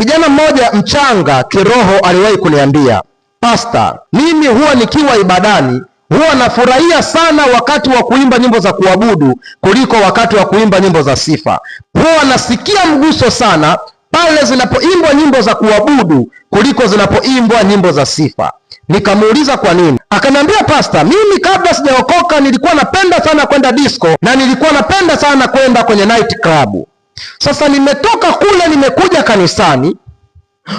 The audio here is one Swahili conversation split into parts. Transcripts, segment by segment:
Kijana mmoja mchanga kiroho aliwahi kuniambia, Pasta, mimi huwa nikiwa ibadani huwa nafurahia sana wakati wa kuimba nyimbo za kuabudu kuliko wakati wa kuimba nyimbo za sifa. Huwa nasikia mguso sana pale zinapoimbwa nyimbo za kuabudu kuliko zinapoimbwa nyimbo za sifa. Nikamuuliza kwa nini, akaniambia, Pasta, mimi kabla sijaokoka nilikuwa napenda sana kwenda disco na nilikuwa napenda sana kwenda kwenye night club. Sasa nimetoka kule, nimekuja kanisani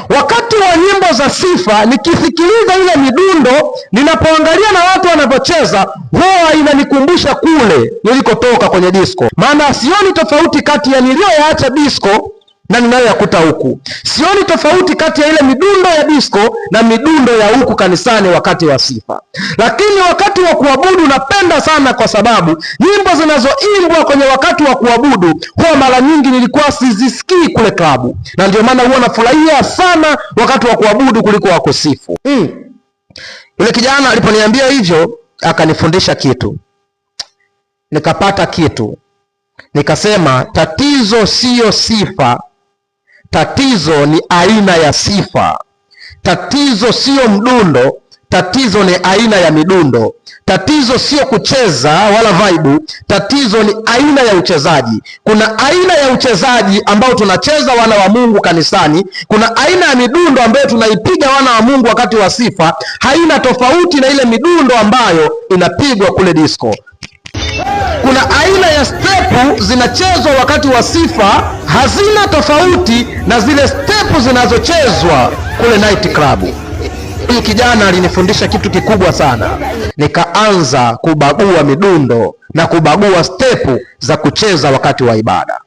wakati wa nyimbo za sifa, nikisikiliza ile midundo, ninapoangalia na watu wanavyocheza, huwa inanikumbusha kule nilikotoka kwenye disco. Maana sioni tofauti kati ya niliyoyaacha disco na ninayoyakuta huku. Sioni tofauti kati ya ile midundo ya disco na midundo ya huku kanisani wakati wa sifa. Lakini wakati wa kuabudu napenda sana, kwa sababu nyimbo zinazoimbwa kwenye wakati wa kuabudu huwa mara nyingi nilikuwa sizisikii kule klabu, na ndio maana huwa nafurahia sana wakati wa kuabudu kuliko wa kusifu. Yule kijana aliponiambia hivyo, akanifundisha kitu, nikapata kitu, nikasema tatizo siyo sifa. Tatizo ni aina ya sifa. Tatizo siyo mdundo, tatizo ni aina ya midundo. Tatizo siyo kucheza wala vaibu, tatizo ni aina ya uchezaji. Kuna aina ya uchezaji ambao tunacheza wana wa Mungu kanisani, kuna aina ya midundo ambayo tunaipiga wana wa Mungu wakati wa sifa, haina tofauti na ile midundo ambayo inapigwa kule disco. Kuna aina ya stepu zinachezwa wakati wa sifa, hazina tofauti na zile stepu zinazochezwa kule night club. Huyu kijana alinifundisha kitu kikubwa sana, nikaanza kubagua midundo na kubagua stepu za kucheza wakati wa ibada.